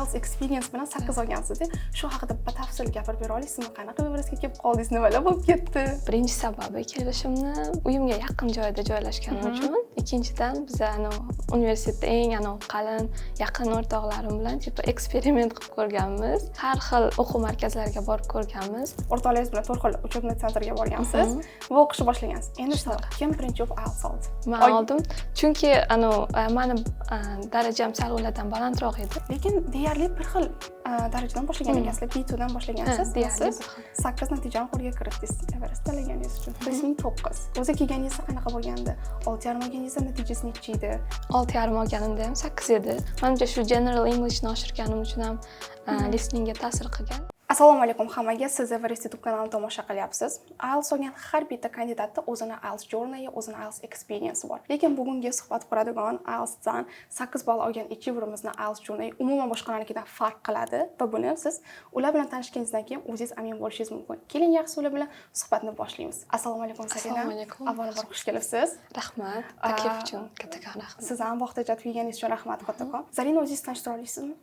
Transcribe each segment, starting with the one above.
IELTS experience bilan 8 olgansiz. Shu haqida batafsil gapirib bera olasizmi? Qanaqa Everestga kelib qoldingiz, nimalar bo'lib ketdi? Birinchi sababi kelishimni uyimga yaqin joyda joylashganim uchun. Ikkinchidan, biza anavi universitetda eng anavi qalin, yaqin o'rtoqlarim bilan типа eksperiment qilib ko'rganmiz, har xil o'quv markazlariga borib ko'rganmiz. O'rtoqlaringiz bilan to'rt xil учебный центр ga borgansiz va o'qishni boshlagansiz. Endi Shunaqa. Kim birinchi bo'lib IELTS oldi? Man oldim, chunki anavi mani darajam sal ulardan balandroq edi. Lekin deyarli bir xil darajadan boshlagan ekansizlar, B2 dan boshlagansiz. Ha, deyarli Siz bir xil. 8 natijani qo'lga kiritdingiz Everest tanlaganingiz uchun. Listening 9. O'zi kelganingizda qanaqa bo'lgandi? 6,5 olganingizda natijasi nechi edi? 6,5 olganimda ham 8 edi. Manimcha, shu general Englishni oshirganim uchun ham listeningga ta'sir qilgan. Assalomu alaykum hammaga. Siz Everest YouTube kanalini tomosha qilyapsiz. IELTS olgan har bitta kandidatda o'zini IELTS journey, o'zini IELTS experience bor. Lekin bugungi suhbat quradigan IELTSdan 8 ball olgan achieverimizni IELTS journey umuman boshqalarnikidan farq qiladi va buni siz ular bilan tanishganingizdan keyin o'zingiz amin bo'lishingiz mumkin. Keling, yaxshisi ular bilan suhbatni boshlaymiz. Assalomu alaykum, Zarina. Assalomu alaykum. Avvalambor xush kelibsiz. Rahmat, taklif uchun kattakon rahmat. Siz ham vaqt ajratib kelganingiz uchun rahmat kattakon. Zarina, o'zingizni tanishtira olasizmi?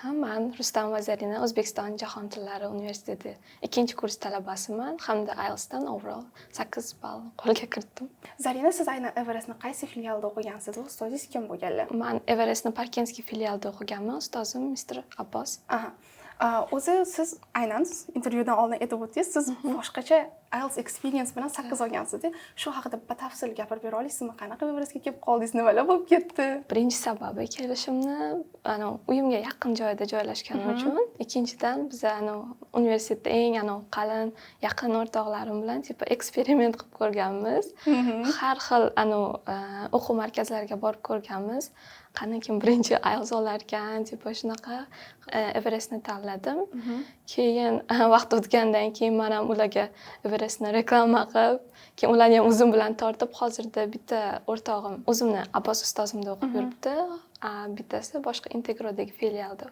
Ha, man Rustamova Zarina, O'zbekiston Jahon tillari universiteti ikkinchi kurs talabasiman hamda IELTSdan overall 8 ball qo'lga kiritdim. Zarina, siz aynan Everestni qaysi filialida o'qigansiz va ustozingiz kim bo'lganlar? Man Everestni Parkentskiy filialida o'qiganman, ustozim mister Abbos. Aha. O'zi siz aynan intervyudan oldin aytib o'tdingiz, siz boshqacha IELTS experience bilan 8 olgansiz. Shu haqida batafsil gapirib bera olasizmi? Qanaqa Everestga kelib qoldingiz, nimalar bo'lib ketdi? Birinchi sababi kelishimni anavi uyimga yaqin joyda joylashganim uchun. Ikkinchidan, biza anavi universitetda eng anavi qalin, yaqin o'rtoqlarim bilan типа eksperiment qilib ko'rganmiz, har xil anavi o'quv markazlariga borib ko'rganmiz, qani kim birinchi IELTS olarkan, типа shunaqa Everestni tanladim. Keyin vaqt o'tgandan keyin man ham ularga Everestni reklama qilib, keyin ularni ham o'zim bilan tortib, hozirda bitta o'rtog'im o'zimni Abbos ustozimda o'qib yuribdi, bittasi boshqa Integrodagi filialda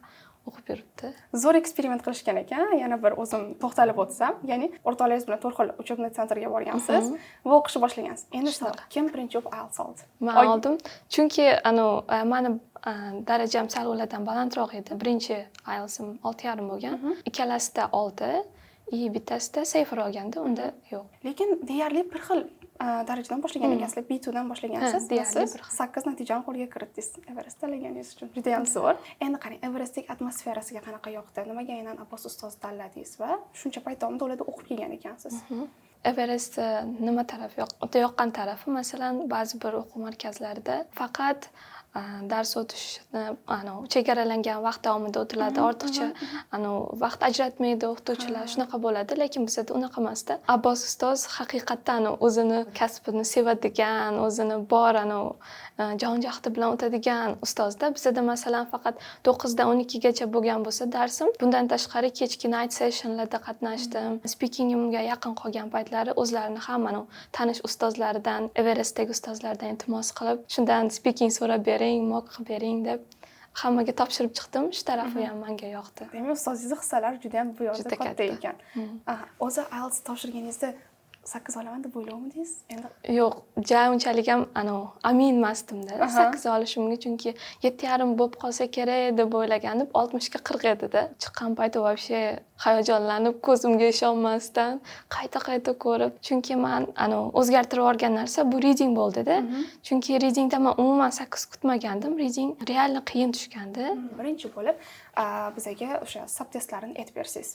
o'qib yuribdi. Zo'r eksperiment qilishgan ekan. Yana bir o'zim to'xtalib o'tsam, ya'ni o'rtoqlaringiz bilan to'rt xil учебный центр ga borgansiz va o'qishni boshlagansiz. Endi Shunaqa. kim birinchi bo'lib IELTS oldi? Man oldim, chunki anavi mani darajam sal ulardan balandroq edi. Birinchi IELTSim 6,5 bo'lgan, ikkalasida 6 и bittasida safer olganda, unda yo'q. Lekin deyarli bir xil darajadan boshlagan ekansizlar, B2 dan boshlagansiz. Ha, deyarli Siz bir xil. 8 natijani qo'lga kiritdingiz Everest tanlaganingiz uchun. Judayam zo'r. Endi qarang, Everestdagi atmosferasiga qanaqa yoqdi? Nimaga aynan Abbos ustozni tanladingiz va shuncha payt davomida ularda o'qib kelgan ekansiz? Everest nima tarafi yoqqan tarafi, masalan, ba'zi bir o'quv markazlarida faqat dars o'tishni anavi chegaralangan vaqt davomida o'tiladi, ortiqcha anavi vaqt ajratmaydi o'qituvchilar, shunaqa bo'ladi. Lekin bizada unaqa emasda. Abbos ustoz haqiqatdan anavi o'zini kasbini sevadigan, o'zini bor anavi jon jahdi bilan o'tadigan ustozda. Bizada, masalan, faqat 9dan 12gacha bo'lgan bo'lsa darsim, bundan tashqari kechki night sessionlarda qatnashdim. Speakingimga yaqin qolgan paytlari o'zlarini ham anavi tanish ustozlaridan, Everestdagi ustozlardan iltimos qilib, shundan speaking so'rab bering, mock qilib bering deb hammaga topshirib chiqdim. Shu tarafi ham manga yoqdi. Demak, ustozingizni hissalari juda ham bu yoqda Juda katta katta. ekan. Aha, o'zi IELTS topshirganingizda 8 olaman deb o'ylovmidingiz endi? Yo'q, ja unchalik ham anavi amin emasdimda 8 olishimga, chunki 7,5 bo'lib qolsa kerak deb o'ylagandim. 60ga 40 edida. Chiqqan payti вообще hayajonlanib, ko'zimga ishonmasdan qayta qayta ko'rib, chunki man anavi o'zgartirib yuborgan narsa bu reading bo'ldida, chunki readingda man umuman 8 kutmagandim, reading реально qiyin tushgandi. Birinchi bo'lib bizaga o'sha subtestlarini aytib bersangiz.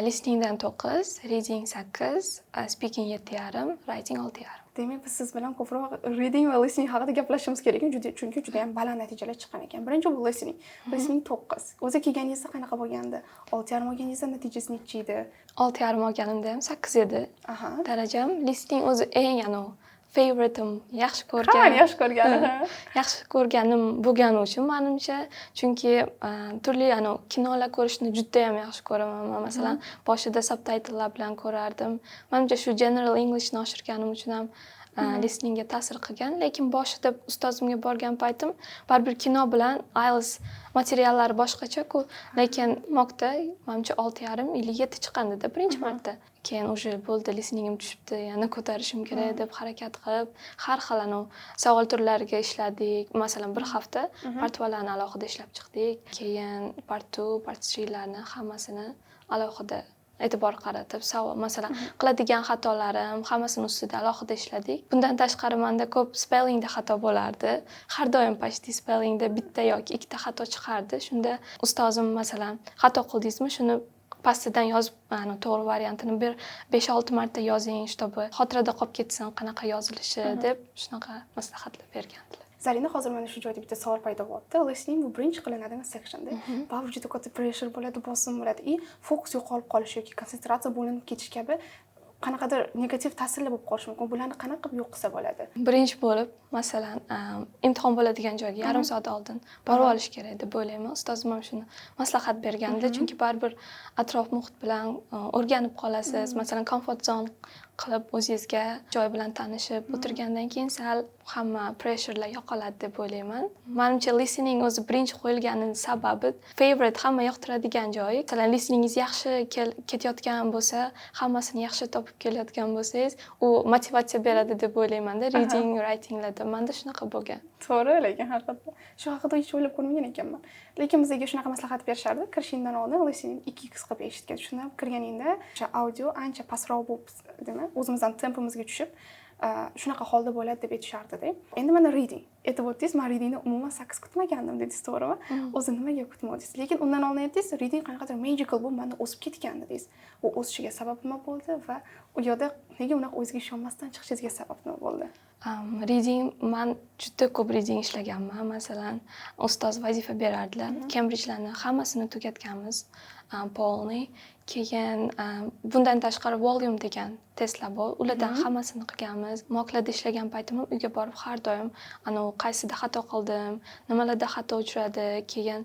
Listeningdan 9, reading 8, speaking 7,5, writing 6,5. Demak, biz siz bilan ko'proq reading va listening haqida gaplashishimiz kerak ekan, juda, chunki juda ham baland natijalar chiqqan ekan. Birinchi bu listening. Listening 9. O'zi kelganingizda qanaqa bo'lgandi? 6,5 olganingizda natijasi nechi edi? 6,5 olganimda ham 8 edi darajam. Listening o'zi eng anavi favorite'im, yaxshi ko'rgan. Hammani yaxshi ko'rgani. Ha, yaxshi ko'rganim bo'lgani uchun manimcha, chunki turli anavi kinolar ko'rishni judayam yaxshi ko'raman man. Masalan, boshida subtitlelar bilan ko'rardim. Manimcha, shu general Englishni oshirganim uchun ham. Listeningga ta'sir qilgan, lekin boshida ustozimga borgan paytim baribir kino bilan IELTS materiallari boshqacha-ku. Lekin mockda manimcha 6,5 или 7 chiqqandida birinchi marta. Keyin уже bo'ldi, listeningim tushibdi, yana ko'tarishim kerak deb harakat qilib, har xil anavi savol turlariga ishladik. Masalan, bir hafta part onelarni alohida ishlab chiqdik, keyin part two, part threelarni hammasini alohida e'tibor qaratib, savol, masalan, qiladigan xatolarim hammasini ustida alohida ishladik. Bundan tashqari, manda ko'p spellingda xato bo'lardi. Har doim почти spellingda bitta yoki ikkita xato chiqardi. Shunda ustozim, masalan, xato qildingizmi, shuni pastidan yozib, to'g'ri variantini bir 5-6 marta yozing, чтобы xotirada qolib ketsin qanaqa yozilishi, deb shunaqa maslahatlar bergandilar. Zarina, hozir mana shu joyda bitta savol paydo bo'lyapti. Listening bu birinchi qilinadigan sectionda baribir juda katta pressure bo'ladi, bosim bo'ladi и fokus yo'qolib qolishi yoki konsentratsiya bo'linib ketishi kabi qanaqadir negativ ta'sirlar bo'lib qolishi mumkin. Bularni qanaqa qilib yo'q qilsa bo'ladi? Birinchi bo'lib, masalan, imtihon bo'ladigan joyga yarim soat oldin borib olish kerak deb o'ylayman. Ustozim ham shuni maslahat bergandi, chunki baribir atrof muhit bilan o'rganib qolasiz. Masalan, comfort zone qilib, o'zingizga joy bilan tanishib o'tirgandan keyin sal hamma pressurelar yo'qoladi deb o'ylayman. Manimcha, listening o'zi birinchi qo'yilganini sababi favorite, hamma yoqtiradigan joyi. Masalan, listeningiz yaxshi ketayotgan bo'lsa, hammasini yaxshi topib kelayotgan bo'lsangiz, u motivatsiya beradi deb o'ylaymanda reading, writinglarda. Manda shunaqa bo'lgan. To'g'ri, lekin haqiqatda shu haqida hech o'ylab ko'rmagan ekanman. Lekin bizga shunaqa maslahat berishardi: kirishingdan oldin listening 2x qilib eshitgin. Shunda kirganingda o'sha audio ancha pastroq bo'lib, nima, o'zimizdan tempomizga tushib, shunaqa holda bo'ladi deb aytishardida. Endi mana reading aytib o'tdingiz, man readingni umuman 8 kutmagandim dedingiz, to'g'rimi? O'zi nimaga kutmadingiz? Lekin undan oldin aytdingiz, reading qanaqadir magical bo'lib manda o'sib ketgan dedingiz. U o'sishiga sabab nima bo'ldi va u yoqda nega unaqa o'zizga ishonmasdan chiqishingizga sabab nima bo'ldi? Reading, man juda ko'p reading ishlaganman. Masalan, ustoz vazifa berardilar, Cambridgelarni hammasini tugatganmiz полный. Keyin bundan tashqari volume degan testlar bor, ulardan hammasini qilganmiz. Mocklarda ishlagan paytim ham uyga borib har doim anavi qaysida xato qildim, nimalarda xato uchradi, keyin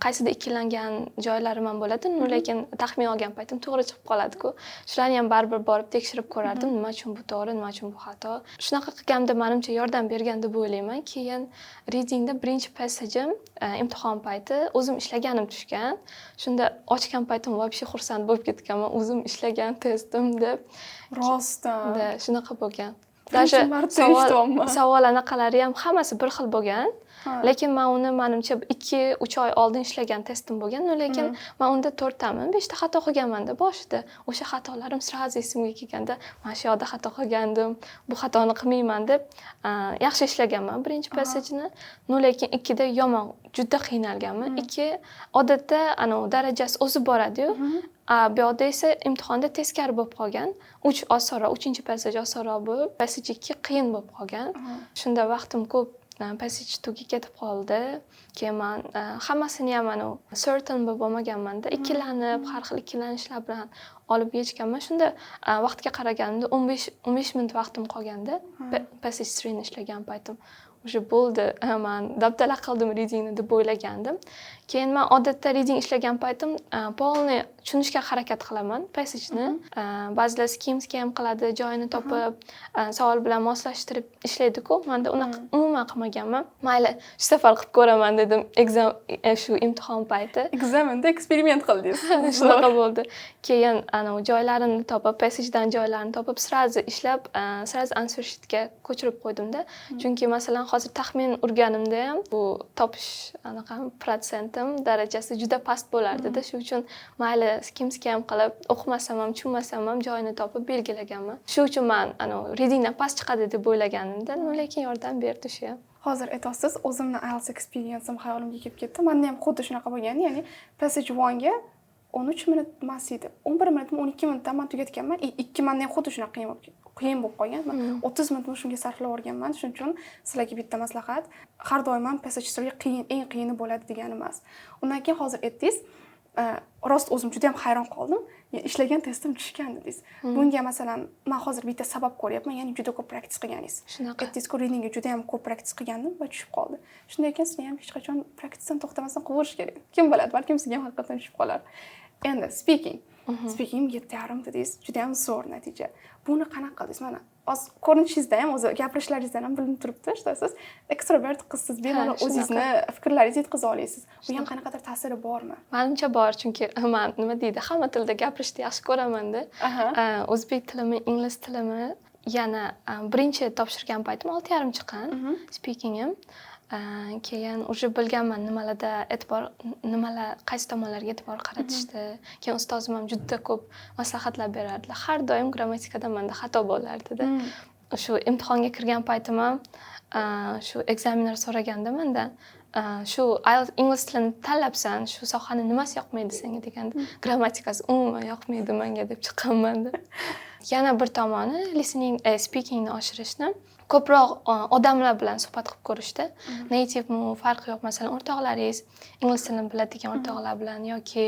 qaysida ikkilangan joylarim ham bo'ladi, ну, lekin taxmin olgan paytim to'g'ri chiqib qoladiku. Shularni ham baribir borib tekshirib ko'rardim, nima uchun bu to'g'ri, nima uchun bu xato. Shunaqa qilganimda, manimcha, yordam bergan deb o'ylayman. Keyin readingda birinchi passageim imtihon payti o'zim ishlaganim tushgan. Shunda ochgan paytim вообще xursand bo'lib ketganman, o'zim ishlagan testim deb. Rostdan? Да, shunaqa bo'lgan. Birinchi Даже marta savol eshityapman. savol anaqalari ham hammasi bir xil bo'lgan. Lekin man uni, manimcha, 2-3 oy oldin ishlagan testim bo'lgan, но lekin man unda to'rttami, beshta xato qilganmanda boshida. O'sha xatolarim сразу esimga kelganda, mana shu yoqda xato qilgandim, bu xatoni qilmayman deb yaxshi ishlaganman birinchi passageni, но lekin ikkida yomon, juda qiynalganman. Ikki odatda anavi darajasi o'sib boradiyu, a bu yoqda esa imtihonda teskari bo'lib qolgan. Uch osonroq, uchinchi passage osonroq bo'lib, passage ikki qiyin bo'lib qolgan. Shunda vaqtim ko'p passage twoga ketib qoldi. Keyin man hammasini ham anavi certain bo'lib olmaganmanda, ikkilanib, har xil ikkilanishlar bilan olib yechganman. Shunda vaqtga qaraganimda 15 minut vaqtim qolganda passage threeni ishlagan paytim. Уже bo'ldi, man dabdala qildim readingni deb o'ylagandim. Keyin man odatda reading ishlagan paytim полный tushunishga harakat qilaman passageni. Ba'zilar skim skim qiladi, joyini topib, savol bilan moslashtirib ishlaydiku. Manda unaqa umuman qilmaganman. Mayli, shu safar qilib ko'raman dedim exam, shu imtihon payti. Экзамен da eksperiment qildingiz. Shunaqa bo'ldi. Keyin anavi joylarini topib, passagedan joylarini topib, сразу ishlab, сразу answer sheetga ko'chirib qo'ydimda. Chunki, masalan, hozir taxmin urganimda ham bu topish anaqa protsentim darajasi juda past bo'lardida. Shu uchun mayli, skim skim qilib o'qimasam ham, tushunmasam ham joyini topib belgilaganman. Shu uchun man anavi readingdan past chiqadi deb o'ylaganimda, но lekin yordam berdi shu ham. Hozir aytyapsiz, o'zimni IELTS experience'im xayolimga kelib ketdi. Manda ham xuddi shunaqa bo'lgan, ya'ni passage onega 13 minut emas edi, 11 minutmi, 12 minutdan man tugatganman и ikki manda ham xuddi shunaqa qiyin bo'lib qolgan. Man 30 minutni shunga sarflab yuborganman. Shuning uchun sizlarga bitta maslahat: har doim ham passage three qiyin, eng qiyini bo'ladi degani emas. Undan keyin hozir aytdingiz, rost, o'zim juda yam hayron qoldim, ishlagan testim tushgan dedingiz. Bunga, masalan, man hozir bitta sabab ko'ryapman, ya'ni juda ko'p practice qilganingiz. Shunaqa. Aytdingizku, readingga juda yam ko'p practice qilgandim va tushib qoldi. Shunday ekan, sizni ham hech qachon practicedan to'xtamasdan qilaverish kerak. Kim biladi, balkim sizga ham haqiqatdan tushib qolar. Endi speaking. Speaking 7,5 dedingiz, juda yam zo'r natija. Buni qanaqa qildingiz? Mana Hozir ko'rinishingizda ham, o'zi gapirishlaringizdan ham bilinib turibdi, что siz ekstrovert qizsiz, bemalol shunaqa. o'zingizni fikrlaringizni yetkaza olasiz. Bu ham qanaqadir ta'siri bormi? Manimcha, bor, chunki man, nima deydi, hamma tilda gapirishni yaxshi ko'ramanda. O'zbek tilimi, ingliz tilimi, yana birinchi topshirgan paytim 6,5 chiqqan speakingim. Keyin уже bilganman nimalarda e'tibor, nimalar, qaysi tomonlarga e'tibor qaratishdi. Keyin ustozim ham juda ko'p maslahatlar berardilar. Har doim grammatikada manda xato bo'lardida. Shu imtihonga kirgan paytim ham shu examiner so'raganda mandan, shu IELTS ingliz tilini tanlabsan, shu sohani nimasi yoqmaydi senga, deganda, grammatikasi umuman yoqmaydi menga, deb chiqqanmanda. Yana bir tomoni listening, speakingni oshirishni ko'proq odamlar bilan suhbat qilib ko'rishda, nativemi, farqi yo'q, masalan, o'rtoqlaringiz, ingliz tilini biladigan o'rtoqlar bilan yoki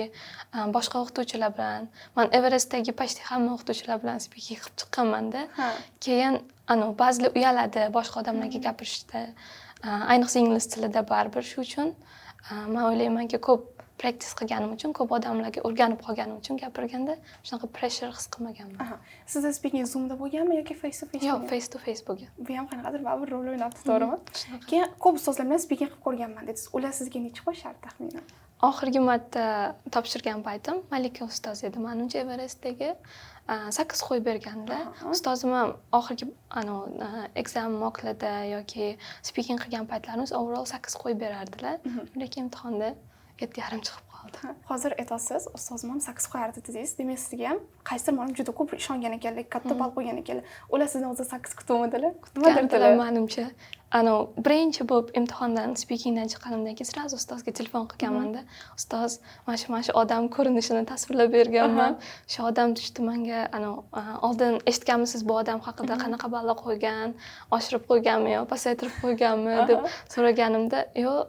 boshqa o'qituvchilar bilan. Man Everestdagi почти hamma o'qituvchilar bilan speaking qilib chiqqanmanda. Keyin anavi ba'zilar uyaladi boshqa odamlarga gapirishda, ayniqsa ingliz tilida baribir. Shu uchun man o'ylaymanki, ko'p practice qilganim uchun, ko'p odamlarga o'rganib qolganim uchun gapirganda shunaqa pressure his qilmaganman. Aha. Sizda speaking Zoomda bo'lganmi yoki face to face Yo'q, bo'lgan? face to face bo'lgan. Bu ham qanaqadir baribir rol o'ynabdi, to'g'rimi? Shunaqa. Keyin ko'p ustozlar bilan speaking qilib ko'rganman dedingiz. Ular sizga necha qo'yishardi taxminan? Oxirgi marta topshirgan paytim Malika ustoz edi, manimcha, Everestdagi, 8 qo'yib bergandilar. Ustozim ham oxirgi anavi exam mocklarda yoki speaking qilgan paytlarimiz overall 8 qo'yib berardilar, lekin imtihonda 7,5 chiqib qoldi. Ha, hozir aytyapsiz, ustozim ham 8 qo'yardi dedingiz. Demak, sizga ham qaysidir ma'lum juda ko'p ishongan ekanlar, katta ball qo'ygan ekanlar. Ular sizdan o'zi 8 kutuvmidilar? Nima Kutgandilar dedilar? manimcha. Anavi birinchi bo'lib imtihondan, speakingdan chiqqanimdan keyin сразу ustozga telefon qilganmanda, ustoz, mana shu odam ko'rinishini tasvirlab berganman, shu odam tushdi manga, anavi oldin eshitganmisiz bu odam haqida, qanaqa balla qo'ygan, oshirib qo'yganmi yo pasaytirib qo'yganmi, deb so'raganimda, yo'q,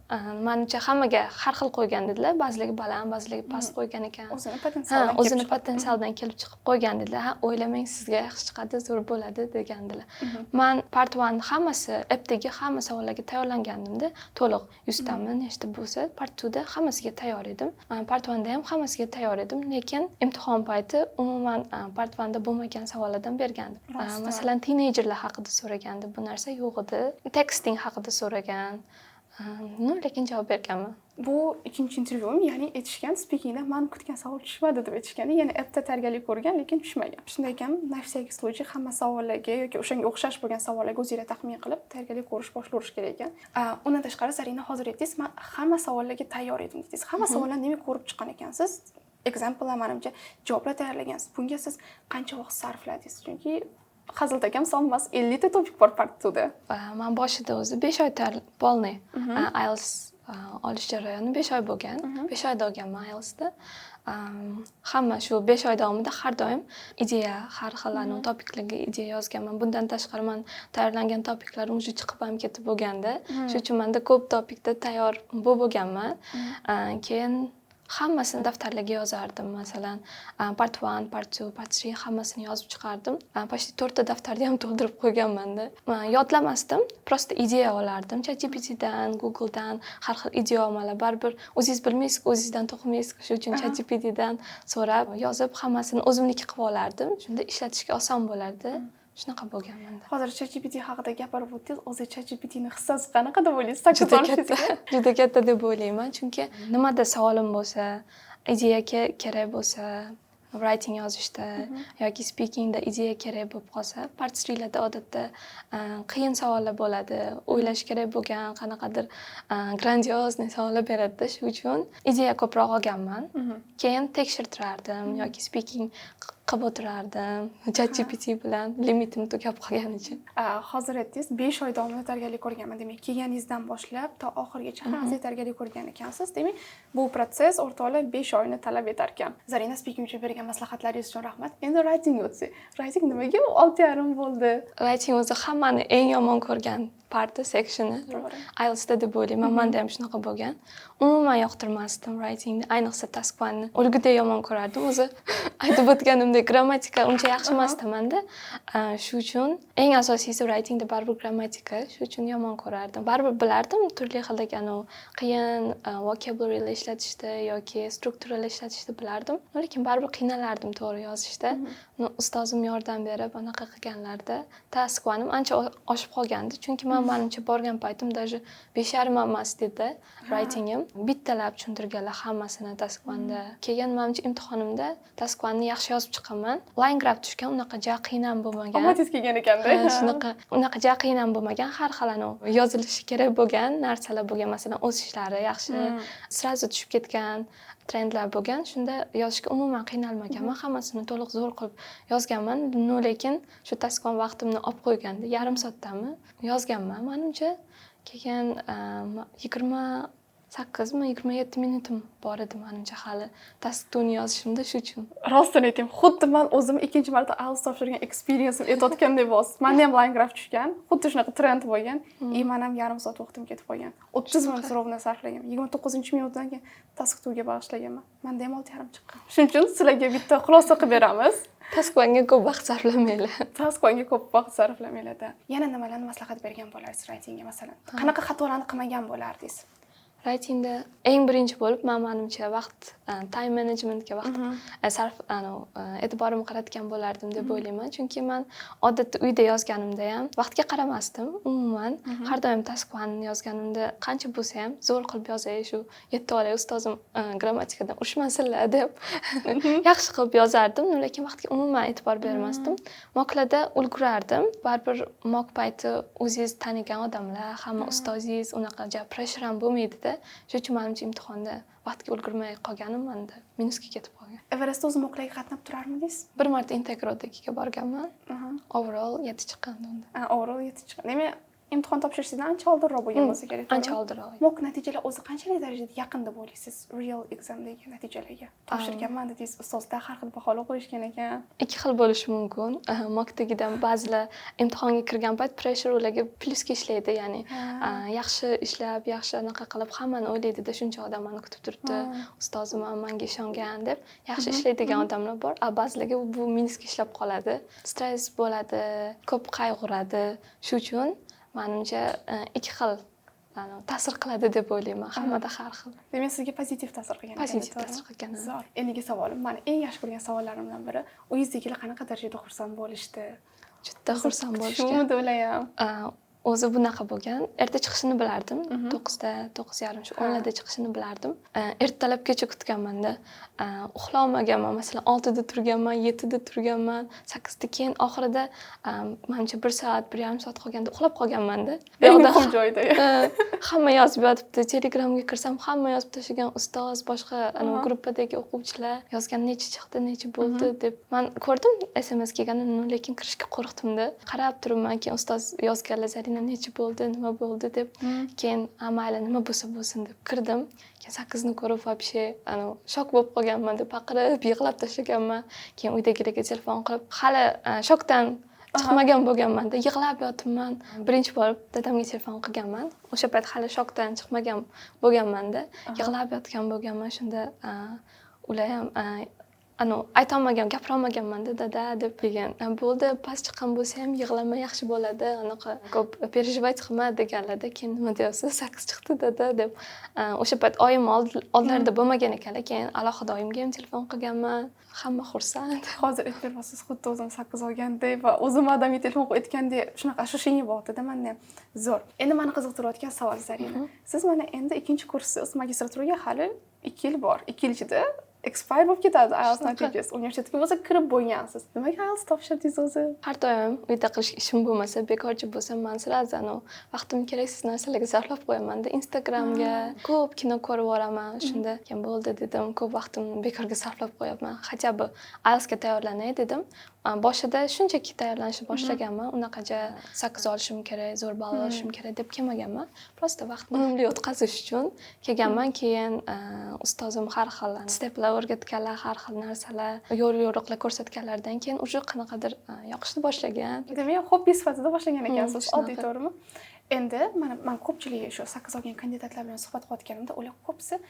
manimcha, hammaga har xil qo'ygan, dedilar. Ba'zilarga baland, ba'zilarga past qo'ygan ekan. O'zini Ha, potensialidan kelib o'zini chiqib. potensialidan kelib chiqib qo'ygan, dedilar. Ha, o'ylamang, sizga yaxshi chiqadi, zo'r bo'ladi, degandilar. Man part one hammasi, appdagi hamma savollarga tayyorlangandimda to'liq, 100 tami, nechta bo'lsa, part twoda hammasiga tayyor edim. Part oneda ham hammasiga tayyor edim, lekin imtihon payti umuman part oneda bo'lmagan savollardan bergandi. Rostdan. Masalan, teenagerlar haqida so'ragandi, bu narsa yo'q edi, texting haqida so'ragan. Ну, lekin javob berganman. Bu ikkinchi intervyuim, ya'ni aytishgan, speakingda man kutgan savol tushmadi, deb aytishgan. Ya'ni appda tayyorgarlik ko'rgan, lekin tushmagan. Shunday ekan, на всякий случай hamma savollarga yoki o'shanga o'xshash bo'lgan savollarga o'zinglar taxmin qilib tayyorgarlik ko'rish boshlaverish kerak ekan. Undan tashqari, Zarina, hozir aytdingiz, man hamma savollarga tayyor edim, dedingiz. Hamma savollarni demak ko'rib chiqqan ekansiz. Examplelar, manimcha, javoblar tayyorlagansiz. Bunga siz qancha vaqt sarfladingiz? Chunki haziltakam son emas, 50 ta topic bor part 2da. Man boshida o'zi 5 oy tayyor, полный IELTS olish jarayoni 5 oy bo'lgan. 5 oyda olganman IELTSni. Hamma shu 5 oy davomida har doim ideya, har xil anavi topiklarga ideya yozganman. Bundan tashqari, man tayyorlangan topiklarim уже chiqib ham ketib bo'lganda, shuning uchun manda ko'p topikda tayyor bo'lib bo'lganman. Keyin hammasini daftarlarga yozardim. Masalan, part 1, part 2, part 3 hammasini yozib chiqardim. Почти to'rtta daftarni ham to'ldirib qo'yganmanda. Yodlamasdim, просто ideya olardim ChatGPTdan, Googledan har xil idiomalar. Baribir o'zingiz bilmaysiz, o'zingizdan to'qimaysiz. Shuning uchun ChatGPTdan so'rab, yozib, hammasini o'zimniki qilib olardim. Shunda ishlatishga oson bo'lardi. Shunaqa bo'lgan manda. Hozir ChatGPT haqida gapirib o'tdingiz. O'zi ChatGPTni hissasi qanaqa deb o'ylaysiz? 8 Juda katta, olishingizga? juda katta deb o'ylayman, chunki nimada savolim bo'lsa, ideya kerak bo'lsa, writing yozishda yoki speakingda ideya kerak bo'lib qolsa, part 3larda odatda qiyin savollar bo'ladi, o'ylash kerak bo'lgan qanaqadir грандиозный savollar beradida. Shu uchun ideya ko'proq olganman. Keyin tekshirtirardim yoki speaking qilib o'tirardim ChatGPT bilan, limitim tugab qolganicha. Hozir aytdingiz, 5 oy davomida tayyorgarlik ko'rganman. Demak, kelganingizdan boshlab to oxirigacha hammasiga tayyorgarlik ko'rgan ekansiz. Demak, bu protsess, o'rtoqlar, 5 oyni talab etar ekan. Zarina, speaking uchun bergan maslahatlaringiz uchun rahmat. Endi writingga o'tsak, writing nimaga 6,5 bo'ldi? Writing o'zi hammani eng yomon ko'rgan. Parti sectioni To'g'ri. IELTSda deb o'ylayman. Manda ham shunaqa bo'lgan. Umuman yoqtirmasdim writingni, ayniqsa task one'ni o'lgudek yomon ko'rardim. O'zi aytib o'tganimdek, grammatika uncha yaxshi emasdi manda. Shu uchun eng asosiysi writingda baribir grammatika, shu uchun yomon ko'rardim. Baribir bilardim turli xildagi anavi qiyin vocabularylar ishlatishni yoki strukturalar ishlatishni bilardim, lekin baribir qiynalardim to'g'ri yozishda. Ustozim yordam berib anaqa qilganlarida task one'im ancha oshib qolgandi, chunki man, manimcha, borgan paytim даже 5,5 emas edi writingim. Bittalab tushuntirganlar hammasini task one'da. Keyin manimcha imtihonimda task one'ni yaxshi yozib chiqqanman. Line graph tushgan, unaqa ja qiyin ham bo'lmagan. Omadingiz kelgan ekanda. Ha, shunaqa, unaqa ja qiyin ham bo'lmagan. Har xil anavi yozilishi kerak bo'lgan narsalar bo'lgan, masalan, o'sishlari yaxshi, сразу tushib ketgan trendlar bo'lgan. Shunda yozishga umuman qiynalmaganman, hammasini to'liq zo'r qilib yozganman. Но lekin shu task one vaqtimni olib qo'ygandi, yarim soatdami yozganman manimcha. Keyin 28mi, 27 minutim bor edi manimcha hali task two'ni yozishimda, shu uchun. Rostini aytayim, xuddi man o'zim ikkinchi marta IELTS topshirgan experience'im aytayotgandek bo'lsiz. Manda ham line graph tushgan, xuddi shunaqa trend bo'lgan и man ham yarim soat vaqtim ketib qolgan. 30 minut ровно sarflaganman. 29-minutdan keyin task two'ga bag'ishlaganman. Manda ham 6,5 chiqqan. Shuning uchun sizlarga bitta xulosa qilib beramiz. Task one'ga ko'p vaqt sarflamanglar. Task one'ga ko'p vaqt sarflamanglar. Yana nimalarni maslahat bergan bo'lardingiz writingga, masalan? Qanaqa xatolarni qilmagan bo'lardingiz? Writingda eng birinchi bo'lib man, manimcha, vaqt, time managementga vaqt sarf anavi e'tiborimni qaratgan bo'lardim deb o'ylayman, chunki man odatda uyda yozganimda ham vaqtga qaramasdim umuman. Har doim task one yozganimda qancha bo'lsa ham zo'r qilib yozay, shu yetti olay, ustozim grammatikadan urishmasinlar deb yaxshi qilib yozardim, lekin vaqtga umuman e'tibor bermasdim. Mocklarda ulgurardim baribir. Mock payti o'zingiz tanigan odamlar, hamma ustozingiz, unaqa ja pressure ham bo'lmaydida. Shuning uchun manimcha imtihonda vaqtga ulgurmay qolganim manda minusga ketib qolgan. Everestda o'zi mocklarga qatnab turarmidingiz? Bir marta Integrodagiga borganman. Overall 7 chiqqandi unda. Overall 7 chiqqan. Demak, imtihon topshirishdan ancha oldinroq bo'lgan bo'lsa kerak, Ancha to'g'rimi? oldinroq. Mock natijalar o'zi qanchalik darajada yaqin deb o'ylaysiz real examdagi natijalarga? Topshirganman dedingiz, ustozlar har xil baholar qo'yishgan ekan. Ikki xil bo'lishi mumkin. Mockdagidan ba'zilar imtihonga kirgan payt pressure ularga plyusga ishlaydi, ya'ni yaxshi ishlab, yaxshi anaqa qilib, hammani o'ylaydida, shuncha odam mani kutib turibdi, ustozim ham manga ishongan deb yaxshi ishlaydigan odamlar bor. A ba'zilarga bu minusga ishlab qoladi, stress bo'ladi, ko'p qayg'uradi. Shu uchun manimcha ikki xil ta'sir qiladi deb o'ylayman, hammada har xil. Demak, sizga pozitiv ta'sir qilgan ekan, Pozitiv to'g'rimi? ta'sir qilgan, ha. Zo'r. Endigi savolim, mani eng yaxshi ko'rgan savollarimdan biri: uyingizdagilar qanaqa darajada xursand bo'lishdi? Juda xursand bo'lishgan. Kutishuvmidi ular ham? O'zi bunaqa bo'lgan: erta chiqishini bilardim, 9da, 9:30, shu 10larda chiqishini bilardim. Ertalabgacha kutganmanda, uxlolmaganman. Masalan, 6da turganman, 7da turganman, 8da, keyin oxirida manimcha bir soat, 1,5 soat qolganda uxlab qolganmanda. Bu Eng yoqda muhim joyda. Hamma yozib yotibdi. Telegramga kirsam, hamma yozib tashlagan, ustoz, boshqa anavi gruppadagi o'quvchilar yozgan, necha chiqdi, necha bo'ldi deb. Man ko'rdim SMS kelganini, lekin kirishga qo'rqdimda, qarab turibman. Keyin ustoz yozganlar: "Zarina, necha bo'ldi, nima bo'ldi?" deb. Keyin "Ha, mayli, nima bo'lsa bo'lsin" deb kirdim. Keyin 8ni ko'rib, вообще anavi shok bo'lib qolganman deb baqirib yig'lab tashlaganman. Keyin uydagilarga telefon qilib, hali shokdan chiqmagan bo'lganmanda, yig'lab yotibman. Birinchi bo'lib dadamga telefon qilganman. O'sha payt hali shokdan chiqmagan bo'lganmanda, yig'lab yotgan bo'lganman. Shunda ular ham anavi aytolmagan, gapirolmaganmanda, "Dada" deb. Keyin "Bo'ldi, past chiqqan bo'lsa ham yig'lama, yaxshi bo'ladi, anaqa ko'p переживать qilma" deganlarda. Keyin "Nima deyapsiz, 8 chiqdi, dada" deb. O'sha payt oyim oldlarida bo'lmagan ekanlar. Keyin alohida oyimga ham telefon qilganman. Hamma xursand. Hozir aytib beryapsiz, xuddi o'zim 8 olgandek va o'zim adamga telefon qilib aytgandek, shunaqa ощущение bo'lyaptida manda ham. Zo'r. Endi mani qiziqtirayotgan savol, Zarina: siz mana endi ikkinchi kurssiz, magistraturaga hali 2 yil bor. 2 yil ichida expire bo'lib ketadi IELTS natijasi. Universitetga bo'lsa kirib bo'lgansiz. Nimaga IELTS topshirdingiz o'zi? Har doim uyda qilish ishim bo'lmasa, bekorchi bo'lsam, man сразу anavi vaqtimni keraksiz narsalarga sarflab qo'yamanda. Instagramga, ko'p kino ko'rib yuboraman. Shunda keyin "Bo'ldi", dedim, "ko'p vaqtimni bekorga sarflab qo'yapman, хотя бы IELTSga tayyorlanay" dedim. Boshida shunchaki tayyorlanishni boshlaganman. Unaqaja 8 olishim kerak, zo'r ball olishim kerak deb kelmaganman. Просто vaqtni unumli o'tkazish uchun kelganman. Keyin ustozim har xil steplar o'rgatganlar, har xil narsalar, yo'l yo'riqlar ko'rsatganlaridan keyin уже qanaqadir yoqishni boshlagan. Demak, hobbi sifatida boshlagan ekansiz, oddiy, Shunaqa. to'g'rimi? Endi mana man ko'pchilik shu 8 olgan kandidatlar bilan suhbat qilayotganimda, ular ko'pisi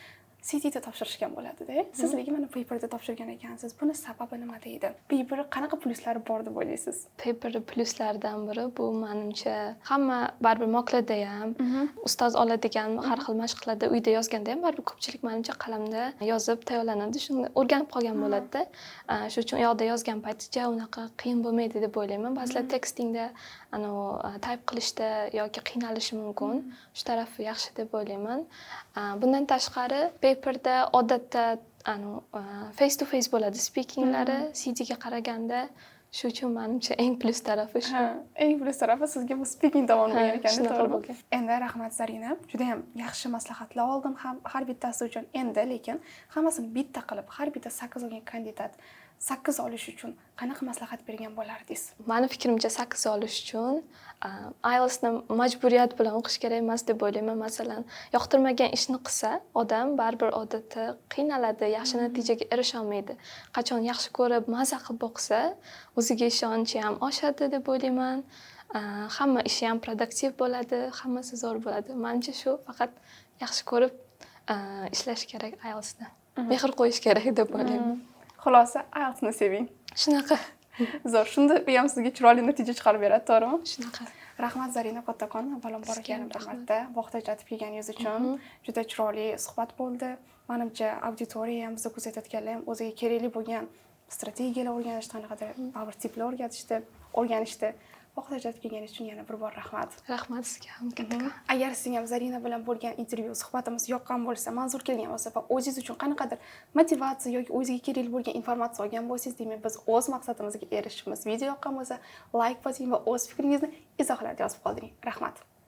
CTda topshirishgan bo'ladida. Siz lekin mana paperda topshirgan ekansiz. Buni sababi nimada edi? Paper qanaqa plyuslari bor deb o'ylaysiz? Paper plyuslaridan biri bu, manimcha, hamma baribir mocklarda ham, ustoz oladigan har xil mashqlarda, uyda yozganda ham baribir ko'pchilik, manimcha, qalamda yozib tayyorlanadi, shunga o'rganib qolgan bo'ladida. Shu uchun u yoqda yozgan payti ja unaqa qiyin bo'lmaydi deb o'ylayman. Ba'zilar textingda, anavi type qilishda yoki qiynalishi mumkin. Shu tarafi yaxshi deb o'ylayman. Bundan tashqari, paperda odatda anavi face to face bo'ladi speakinglari CTga qaraganda. Shu uchun, manimcha, eng plyus tarafi shu. Ha, eng plyus tarafi sizga bu speaking tomoni bo'lgan ekan, shunaqa to'g'rimi? Bo'lgan. Endi rahmat, Zarina. Judayam yaxshi maslahatlar oldim ham har bittasi uchun. Endi lekin hammasini bitta qilib, har bitta 8 olgan kandidat 8 olish uchun qanaqa maslahat bergan bo'lardingiz? Mani fikrimcha, 8 olish uchun IELTSni majburiyat bilan o'qish kerak emas deb o'ylayman. Masalan, yoqtirmagan ishni qilsa, odam baribir odatda qiynaladi, yaxshi natijaga erisholmaydi. Qachon yaxshi ko'rib, maza qilib o'qisa, o'ziga ishonchi ham oshadi deb o'ylayman. Hamma ishi ham produktiv bo'ladi, hammasi zo'r bo'ladi. Manimcha, shu faqat yaxshi ko'rib ishlash kerak IELTSni. Mehr qo'yish kerak deb o'ylayman. Xulosa, IELTSni seving. Shunaqa. Zo'r. Shunda bu ham sizga chiroyli natija chiqarib beradi, to'g'rimi? Shunaqa. Rahmat, Zarina, kattakon avvalambor Sizga ham yana bir rahmat. marta vaqt ajratib kelganingiz uchun. Juda chiroyli suhbat bo'ldi. Manimcha, auditoriya ham, bizni kuzatayotganlar ham o'ziga kerakli bo'lgan strategiyalar o'rganishdi, qanaqadir power tiplar o'rganishdi. Vaqt ajratib kelganingiz uchun yana bir bor rahmat. Rahmat sizga ham kattakon. Agar sizga ham Zarina bilan bo'lgan intervyu, suhbatimiz yoqqan bo'lsa, manzur kelgan bo'lsa va o'zingiz uchun qanaqadir motivatsiya yoki o'ziga kerakli bo'lgan informatsiya olgan bo'lsangiz, demak, biz o'z maqsadimizga erishishimiz. Video yoqqan bo'lsa, layk bosing va o'z fikringizni izohlarda yozib qoldiring. Rahmat.